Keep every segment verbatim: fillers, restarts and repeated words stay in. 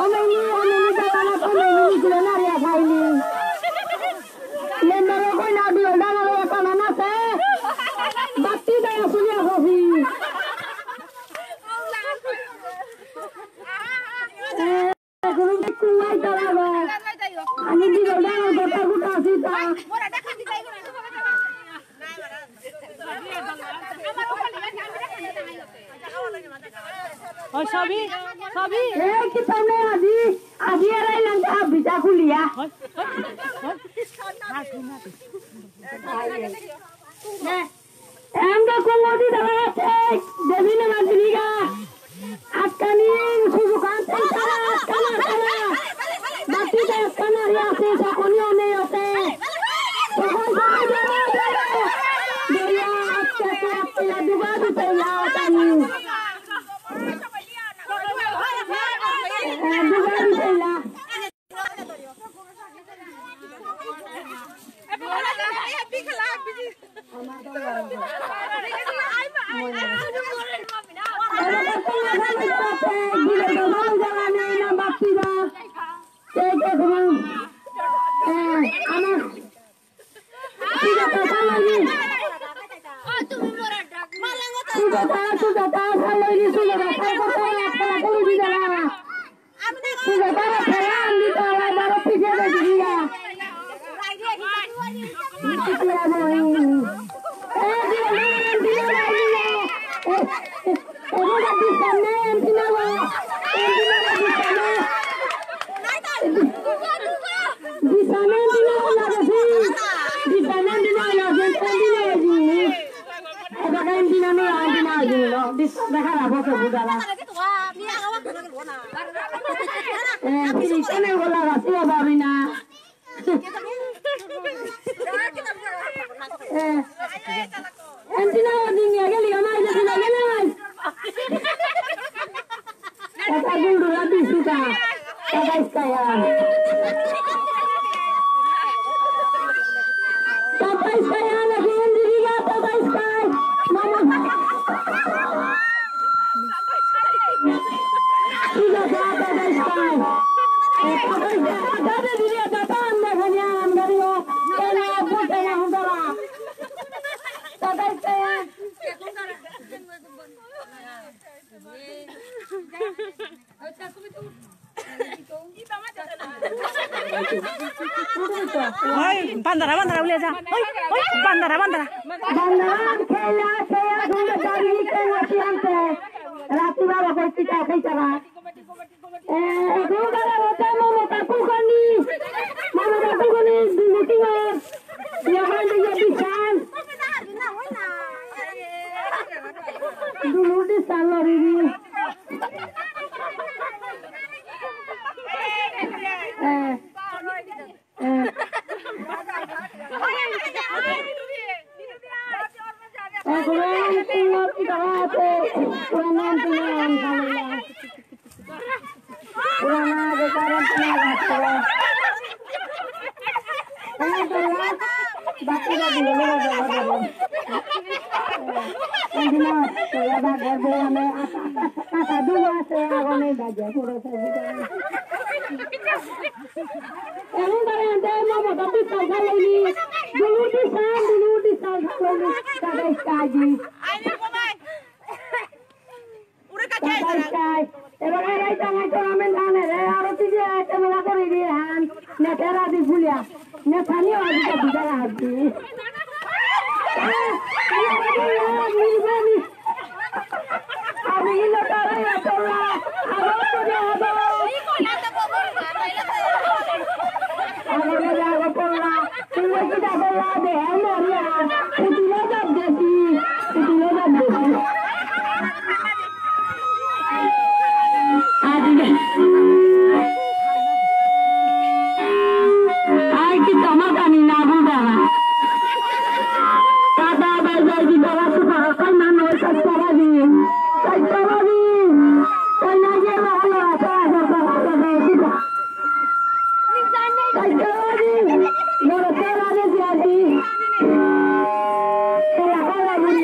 অমনি, অমনি দাঁড়ানো, অমনি দিলে নারিয়া খাইনি। লেন্ডারো কই না দিও, দাঁড়ানো, এখানে না সে। বাতি দেয়, শুনিয়া বসি। এ, কোনো কুয়াই দাঁড়ানো। আমি দিও, দাঁড়ানো, গোটা গোটা আসি তা। ওই সবই, সবই। এই কি সামনে আজি, আজি এরাই নাম তা বিজা খুলিয়া। ওই, ওই, ওই। এমন কোন নদী দাঁড়া আছে, দেবী না মাঝিরিগা। আটকানি, শুধু কান তাই তারা, আটকানা, আটকানা। বাকি তো আটকানা, রিয়া আছে, সকলই অনেক আছে। সকল সবাই জমা, জমা। দরিয়া, আটকে, আটকে, আটকে, ডুবা দিতে, লাও, টানি। হ্যাঁ, ডুবা দিতে, লাও। Antina, antina, geli, amai, geli, geli, amai. Kata gulu, rabi, suka. Kata iskaya. Tata Sky, ana, bien, diriga, Tata Sky. Mama. Diriga, Tata Sky. Tata Sky, Tata, diriga, Tata, anda, ganya, anda, dio. Kena, abu, kena, hundara. Tata Sky. ওই, বান্দারা, বান্দারা, উলিয়া যা। ওই, ওই, বান্দারা, বান্দারা। বান্দারা, খেলা, খেলা, ধুমে, চারিদিকে নাচি আনতে। রাতি বারো করে টিকা খাই তারা। এ, ধুমে, ধুমে, মমতা কুকনি। মমতা কুকনি, দুমুটি ঘর। ইয়াহান দিয়ে বিশাল। দুমুটি সাল রিবি। এ, এ। এ, পুরান পুরান দাঁড়াতে, পুরান পুরান পুরান আগে কারণ পুরান আছে। এ, পুরান বাকি বাকি হলো, হলো, হলো। এ, এদিন তো বাবা গর্বে আমি আশা, আশা, আশা দুয়া আছে, আগুনে বাজে, পুরো সব। এমন করে আনতে মমতা বিশাল খালাইনি। দুলু বিশাল, দুলু বিশাল খালাইনি। তাদের কাজই। তাদের কাজ। এবার এই টাঙাই তো আমি জানে রে, আরো কি যে ক্যামেরা করে দিয়ে হান। নেতারা দি ভুলিয়া। নেতানি আজ তো বিদায় হাঁটি। Ay, que toma camina, bugada. Tata, bye, bye, di, baba, su, baba, kay, mano, sa, sa, baba, di. Sa, sa, baba, di. Kay, na, ye, ba, la, sa, sa, sa, sa, sa, sa. Kay, sa, baba, di. Baba, sa, baba, di, sa, di. Sa, la, sa, baba, di.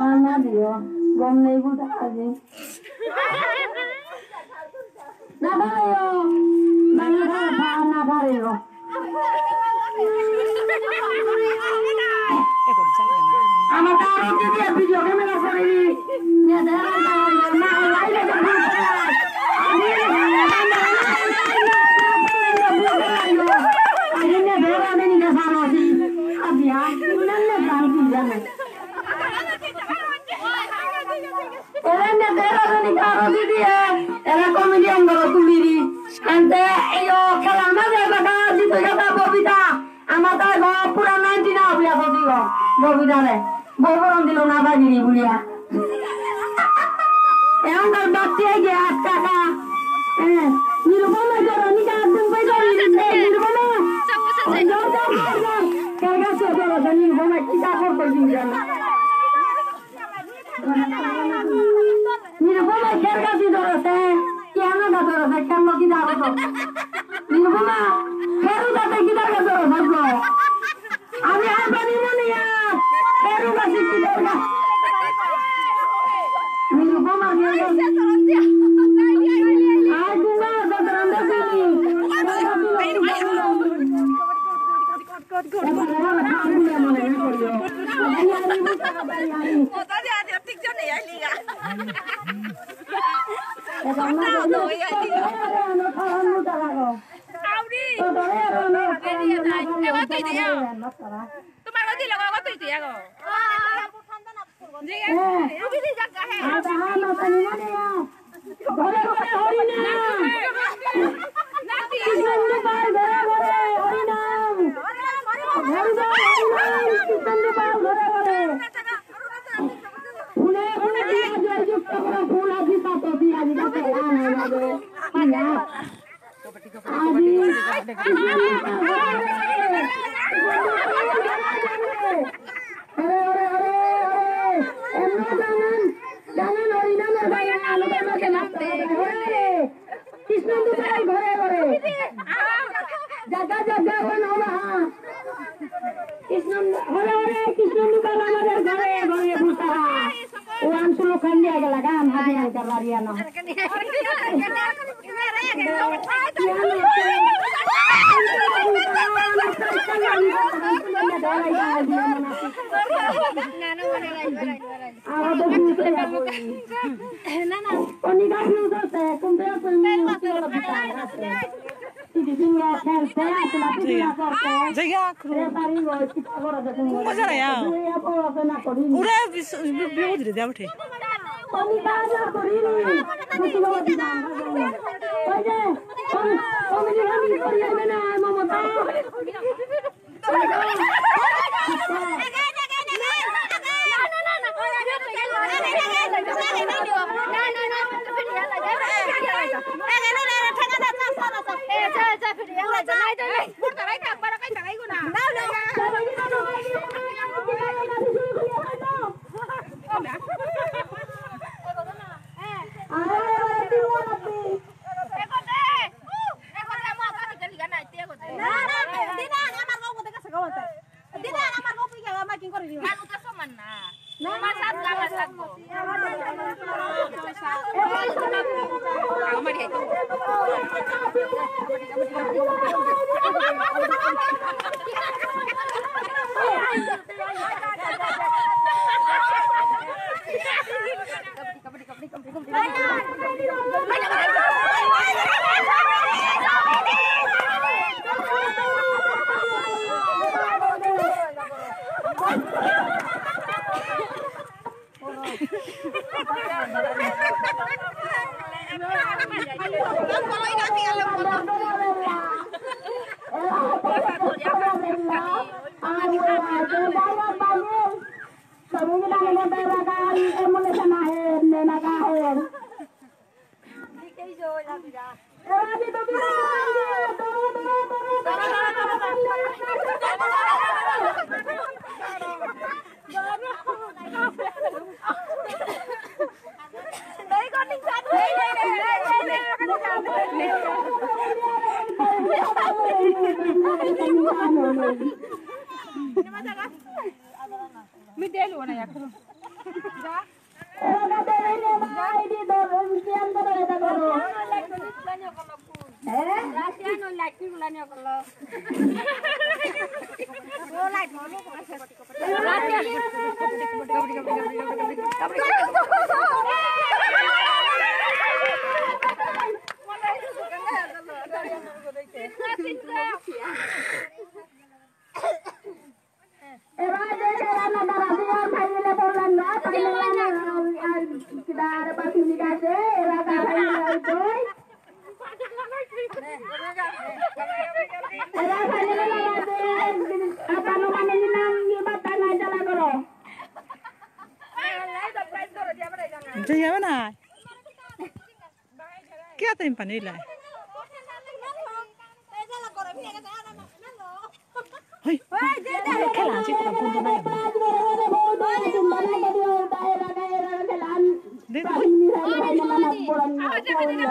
Ana dio, gom nei buta aji. Na bareo, na bareo, na bareo. Ama taro titi a video camera kore ni. Ni ada na na na na. Ani ni dora ni na saro si. Abia, na na na. Era ne tera ni karo didi e, era comedian goro tumiri. Ante yo kalama de baka dito yo ta Bobita. Amata go pura ninety na obia ko digo. Bobita re. Boboron dilo na ba giri bulia. Eon gal bakti e ge askaka. এ, নিরুপমা, জরনি কা একদম পাই যাও, নিরুপমা। যাও, যাও, যাও, যাও। কার কাছে যাও, যাও, নিরুপমা, কি কাপড় পরবি জানো? নিরুপমা, কার কাছে যাও, সে? কেন না যাও, সে? কেন কি যাও তো? নিরুপমা, ফেরু যাতে কি যাও, যাও, যাও। আমি আর পারি না নিয়া। এরু বাসি কি দরকার? নিরুপমা, আর গুঙ্গা সদরান্দা সিনি। তোমার গতি লগা গতি দিয়া গো। জি, রুবি দি জাগা হে। ঘরে ঘরে হরিনাম। কৃষ্ণ গোপাল ঘরে ঘরে হরিনাম। ঘরে ঘরে হরিনাম, কৃষ্ণ গোপাল ঘরে ঘরে। ফুলে ফুলে দিয়া জয়যুক্ত করো, ফুল আজি পাতো দিয়া আজি পাতো। কৃষ্ণ দুপাল ঘরে ঘরে। জাগা জাগা বন হবা। কৃষ্ণ হরে হরে, কৃষ্ণ দুপাল আমাদের ঘরে ঘরে বুঝা। ওয়ান সুলো খান দিয়া গেলা গান হাজির আনতে পারিয়া না। জায়গা, মজা নাই, হ্যাঁ। ওরা বিস-, বি-, বিপদ রে, যাবো ঠিক। এবার যে খেলা না তারা বিয়ার ফাইনালে পড়লেন না, ফাইনালে আর, আর কিদার বাকি ঠিক আছে, এবার ফাইনালে হইতই। এবার ফাইনালে লাগাতে, আপনার মানে নাম নিয়ে বার্তা নাই চালা করো। যাবে না। কে Time pa nila. Hoy, hoy, hoy, kailangan siya pala punto na yun. Dito. Hoy, aja kaya.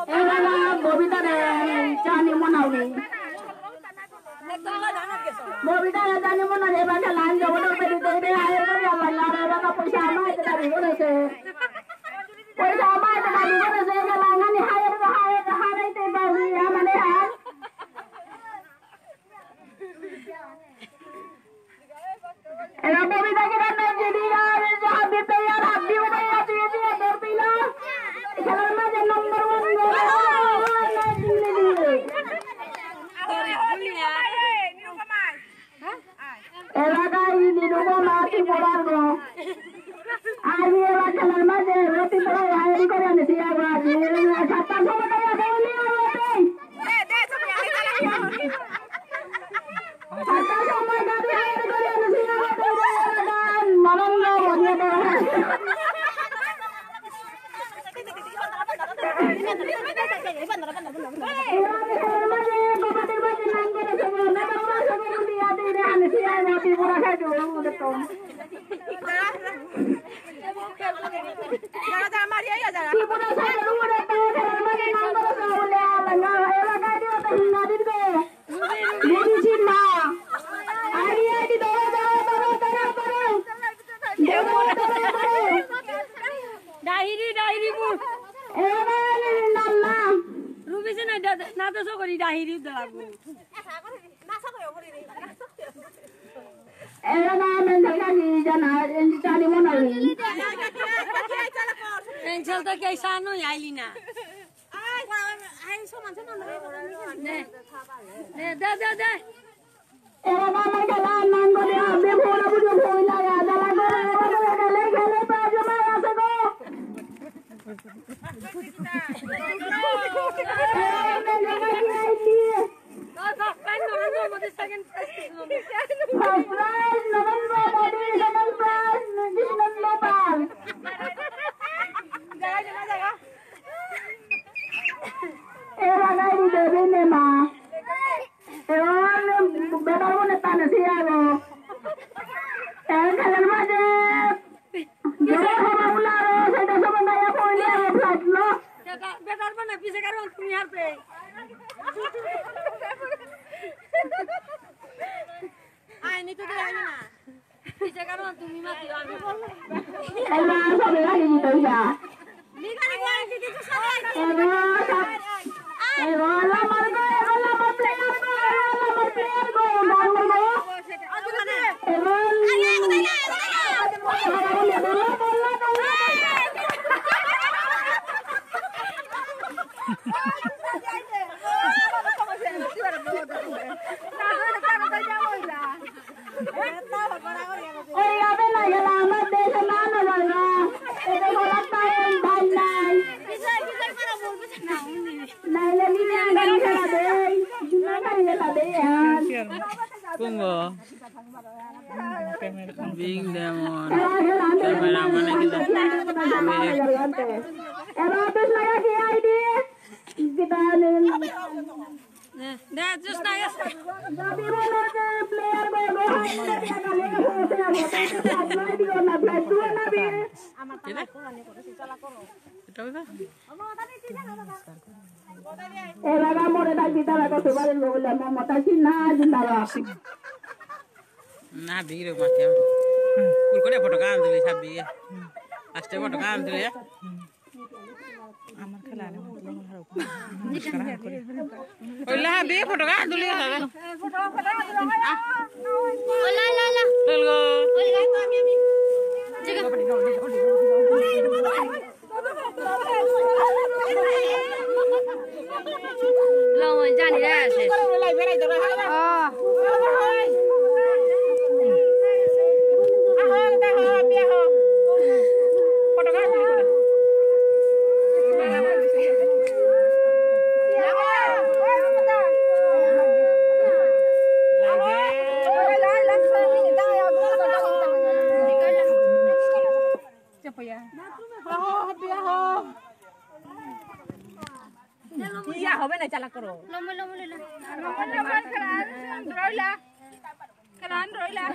Ela bobita de chani monauni. Bobita de chani monauni, eba ke lanjo bodo pe dite de, ayer ko ya la la la ka paisa ama ite dari ko se. Paisa ama ite dari ko se, ke langani hire, hire, hire ite ba ya mane ha. Era bobita ke na jidi ya, ya habbi pe ya, habbi u ya, ya, ya, ya, ya, ya. Kala ma je number one go. Era kai ni no ma ti polar go. Ai era kala ma je roti pro ai ko ya ni siya wa ni sa ta so ma ya ko ni. ডাহিরি, ডাহিরি বুল। রুবি সে না, না তো সকরি ডাহিরি দলাবো। এরা না মেন্টাল কাকি জানা, এন চালি মনালি। পেন্সিল তো কে সানো আইলি না। দে, দে, দে, দে। এরা না মেন্টাল নাম করে আবে ফোন বুঝে ফোন লাগা, জ্বালা করে, এরা করে গেলে গেলে তো জমা আছে গো। এরা মেন্টাল কাকি আইলি। First prize, Narendra Modi, second prize, Krishnendra পাল। এরা গাড়ি দেবে নে মা। এরা বেটার মনে টানে সিয়াবো। এরা খেলার মাঝে জোরে হবা উলারো, সেটা সব গায়ে পড়লে আরো ফ্লাইট লো। বেটা, বেটার মানে পিছে কারণ তুমি আর পে। আইনি তো দে, আইনি না। পিছে কারণ তুমি মাতিও, আমি বলবো। এবার সবে আগে দিতে যা। এবার সব, এবার আমার গো, এবার আমার প্লেয়ার গো, এবার আমার প্লেয়ার গো, এবার আমার গো। Oiga, ven a la madre, hermano, la verdad. Ese corazón, bye, bye. Kumbo. Big Demon. Camera man. এবাকা মোরে ডাক দিতা রাখো তোমার বলে মমতা সিনহা জিন্দাবাদ। না বিরে মাতে। কুল করে ফটো কান দিলে সাবি। আস্তে ফটো কান দিলে। আমার খেলা নেই। ওইলা হাবি ফটো কান দিলে। OLA, OLA, OLA. চল গো। লমন জানি রে আছে। ও। ইয়া হবে না, চালা করো। লম্বা, লম্বা, লম্বা। রইলা। রইলা।